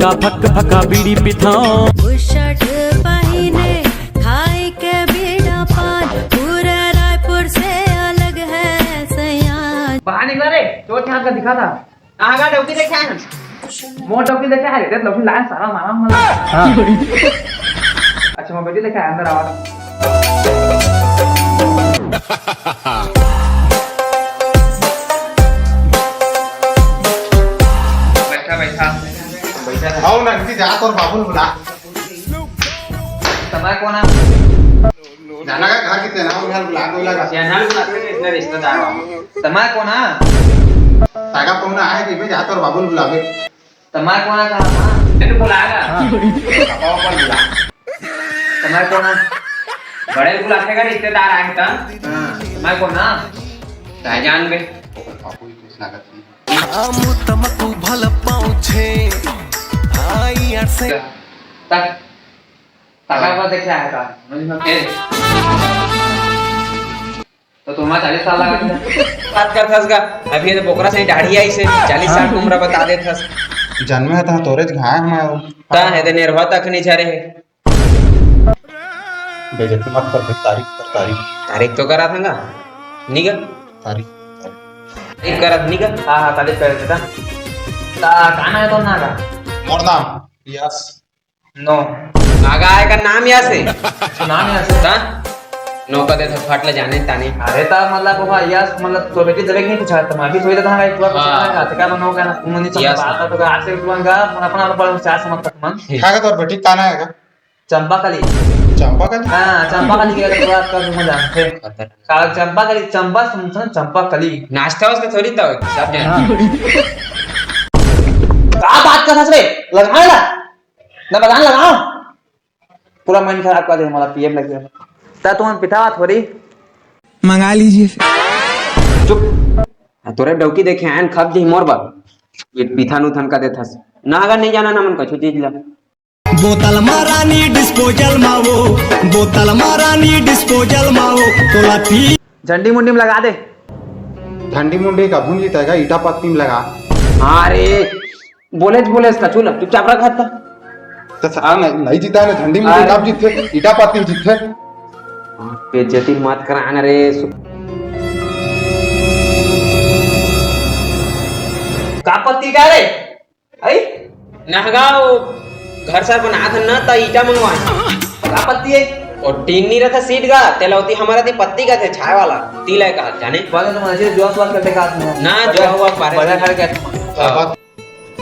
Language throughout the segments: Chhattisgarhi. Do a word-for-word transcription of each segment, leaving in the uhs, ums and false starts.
का फक फका बीड़ी पिथौं। बुशर्ट पहिने, खाई के बीड़ा पान, पूरा रायपुर से अलग है सयान। बाहर निकला रे, चोर छाप का दिखा था। कहाँ का डौकी देखे आए हैं? मोर डौकी देखे आए रे, डौकी लाए सारा मारा मला। हाँ। अच्छा, मोर बेटी देखे आए, अंदर आवा। बैठा, बैठा। बैठा रह। आओ ना, किसी जा तोर बाबू ल बुला। समय कोना? जाना का घर कितने ना, उन्हें बुला दो लगा। चैनल बुला के इतना रिश्तेदार हो। समय कोना? तागा पहुना आए कि मैं जा तोर बाबू ल बुलावे। तमार कोना कहा था? मैंने बुलाया ना। हाँ। पापा को बुला। तमार कोना? बड़े बुलाते का रिश्तेदार आए था। हाँ। तमार कोना? शाहजहान बे। पापू ही कुछ ना करती। हम तमकू भल पहुँचे। हाँ, यार से। तक। तका पर देखे आया था। समझ में? ए। तो तुम्हारा चालीस साल लगा दिया। बात कर थस का? अभी ये तो बोकरा से दाढ़ी आई से, चालीस साल की उम्र बता दे थस। जन्मे है तो तोरे ज घाय हम आयो। ता है ते नेरवा तक नहीं झरे है। बेइज्जती मत कर, तारीफ कर, तारीफ। तारीफ तो करा था ना? निकल। तारीफ, तारीफ। तारीफ करा था, निकल। हाँ, हाँ, तारीफ कर देता। ता, का नाम है तो ना का? मोर नाम यश। नो। आगा आए का नाम यश है। नाम यश है। ता? नो का दे तो फट ले जाने तानी। अरे ता मतलब वो यश मतलब तो बेटी जरे नहीं पूछा था, मैं भी सोच रहा था, एक बार पूछा हाँ। था, का मनो का ना, मुझे यश। बात तो आज से तुरंत का, मन अपना आप पर चार समझ तक मन। का का तोर बेटी का नाम है का? चंपा कली। चंपा कली? हाँ, चंपा कली के अगर बात कर तुम जानते। का चंपा कली, चंपा सुन, सुन, चंपा कली। नाश्ता उसके थोड़ी था, सब जान। हाँ। का बात कर सच में? लगा ना। ना बजान लगाओ। पूरा मन खराब कर दे हमारा, पीएम लग गया। ता तुम पिता बात हो रही। मंगा लीजिए। चुप। हाँ, तोरे डौकी देखे आयन खप दी मोर बर। ये पीथा नु थन का देथस। ना अगर नहीं जाना ना मन कछु चीज ला। बोतल मा रानी डिस्पोजल मा वो, बोतल मा रानी डिस्पोजल मा वो, तोला पी। झंडी मुंडी में लगा दे। झंडी मुंडी का भूंजी तय का ईटा पत्ती में लगा। हाँ रे, बोलेच बोलेच कछु ना, चुपचाप रखा था। तो सारा नहीं, नहीं जीता है ना, झंडी मुंडी अरे। कब जीतथे? ईटा पत्ती में जीतथे। बेइज्जती मत करा ना रे। सु- का पत्ती का रे? आई? नहगांव घर सर बनात हन ना, त ईटा मंगवाए। का पत्ती है? और टीन नहीं रहता सीट का, तेला होती हमारा ती पत्ती का थे, छाय वाला, ती लाय का, जाने? वाले तुम ऐसे जुआ सुआ करते का आदमी हो। ना, जुआ हुआ बारे बड़ा में। घर के आदमी। हाँ।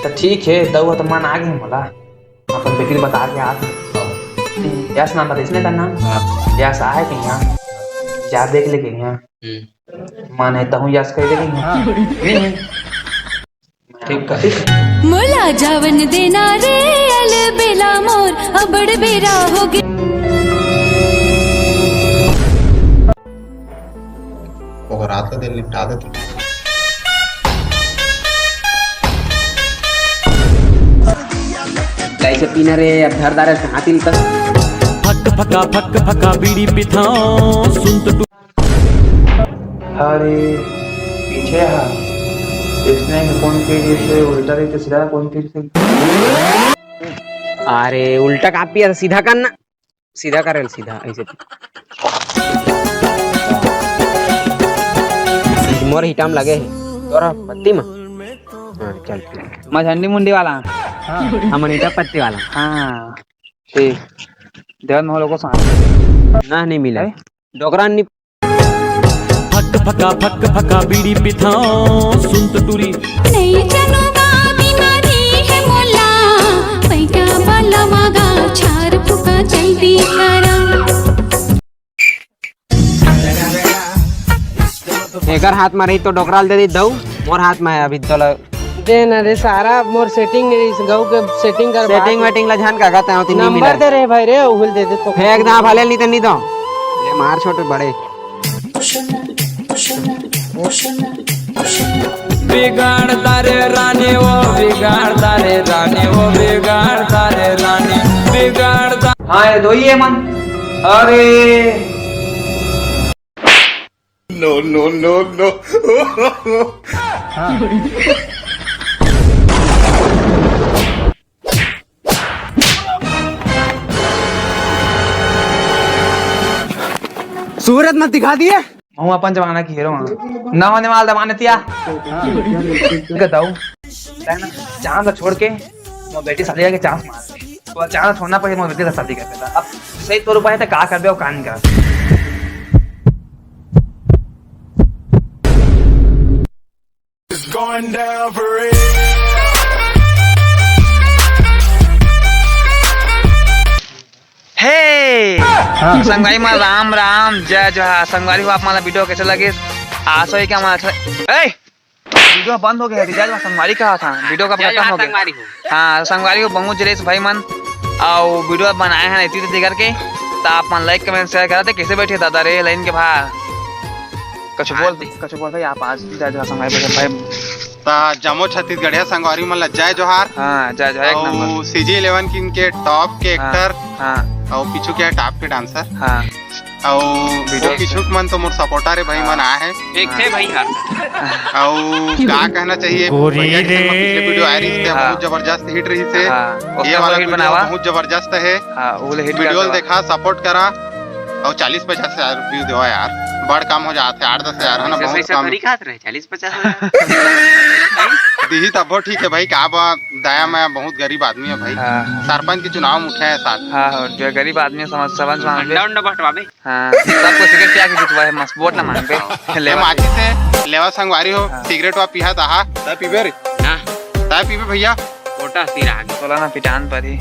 त ठीक है, दऊ त मन आ गई मोला। अपन बेटी ल बता के आ। यस नाम बताइस ना का नाम? हाँ। यस आए के यहाँ। जा देख ले के यहाँ। हम्म। मन है तहूँ यस कह दे के यहाँ। हाँ। नहीं, नहीं। ठीक है, ठीक है। मोला जावन देना रे अलबेला मोर, अबड़ बेरा हो गे। ओकर रात का दिन निपटा देते। लाइसे पीना रे, अब धर दारे हाथ ही निकल। फक फका, फक फका, बीड़ी पिथाओ, सुन तो अरे, पीछे हा। इसने फोन के लिए से उल्टा रही तो सीधा फोन के लिए। अरे, उल्टा कापी है, सीधा करना। सीधा करे, सीधा, ऐसे। मोर हिटाम लगे है। तोरा पत्ती में? हाँ, चल। मैं झंडी मुंडी वाला। हाँ। हम ईटा पत्ती वाला। हाँ। ठीक। देवन मोहल्ला को साथ। ना, नहीं मिला। है? डोकरा नहीं फक फका फक फका बीड़ी पिथाओ सुन तो टूरी। नहीं जनो बा बीमारी है मोला, पैटा वाला मागा छार फुका जल्दी करा। एकर हाथ में रही तो डोकराल दे दी दऊ, मोर हाथ में है अभी तो ल- दे ना रे सारा, मोर सेटिंग नहीं रही, गऊ के सेटिंग कर सेटिंग वेटिंग ला झन का कहते हो, तीन नंबर मिला। दे रे भाई रे, उहुल दे दे तो। फेंक दा भले नहीं तो नहीं दो। ये मार छोटे बड़े। बिगाड़ता रे रानी वो, बिगाड़ता रे रानी वो, बिगाड़ता रे रानी, बिगाड़ता। हाँ, ये दो ही है मन। अरे। No, no, no, no। हाँ। सूरत मत दिखा दिए। महूं अपन जमाना के हीरो हूं। ना होने वाला दमानतिया। गदाऊ। चांद ला छोड़ के मोर बेटी शादी के चांस मार दे। तो चांद छोड़ना पड़े, मोर बेटी ला शादी कर देता। अब सही तौर पर है तो का करबे और का नहीं करबे। हे! हाँ। संगवारी मन राम राम, जय जोहार। संगवारी हो, आप मन ला वीडियो कैसे लगिस? आशा है कि हमन अच्छा, ए! वीडियो बंद हो गया है, जय जोहार संगवारी कहा था, वीडियो कब जय खत्म जोहार हो गया? संगवारी हो। हाँ, संगवारी हो, बहुत जलेस भाई मन, अउ वीडियो बनाए हैं इतनी देर करके, तो आप मन like comment share करा दे। कैसे बैठे दादा रे लाइन के बाहर? कुछ बोल, हाँ, कुछ बोल भाई, आप आज जय जोहार संगवारी भाई। ता जम्मो छत्तीसगढ़िया संगवारी मन ला जय जोहार। हाँ, जय जोहार, एक अउ नंबर। CG Eleven King के top के हाँ, actor हाँ। अउ पीछू के top के dancer। हाँ। अउ video वो पीछू के मन तो मोर supporter है भाई, हाँ। मन आए हैं। एक थे भाई, हाँ। अउ का कहना चाहिए, गोरी भैया के संग में रे। पिछले वीडियो आए रहिस ते, हाँ। बहुत जबरदस्त hit रहिस हे। हाँ, ये उसका वाला hit वीडियो बनावा। बहुत जबरदस्त है। हाँ, वो hit कर वीडियो देवा। देखा, support करा। अउ चालीस पचास हजार view देवा यार, बड़ काम हो जात है, आठ दस हजार है ना, ऐसे बहुत पैसा कम। थोड़ी खात रहे, चालीस पचास हजार। दिही तब्बो ठीक है भाई, का बा, दया मैं बहुत गरीब आदमी है भाई। हाँ। सरपंच के चुनाव में उठे हैं साथ। हाँ, हाँ, जो गरीब आदमी है, समझ, समझ में आवे। अंडा उंडा बंटवावे। हाँ, सबको सिगरेट पिया के जितवा है, मस्त वोट ना मांग पे। ये लेवा। माचिस है, लेवा संगवारी हो, हाँ। सिगरेट वा पिहा तहा, तय पीबे रे? ना। तय पीबे भैया? कोटा सिर आगे। तोला ना पिटान परी।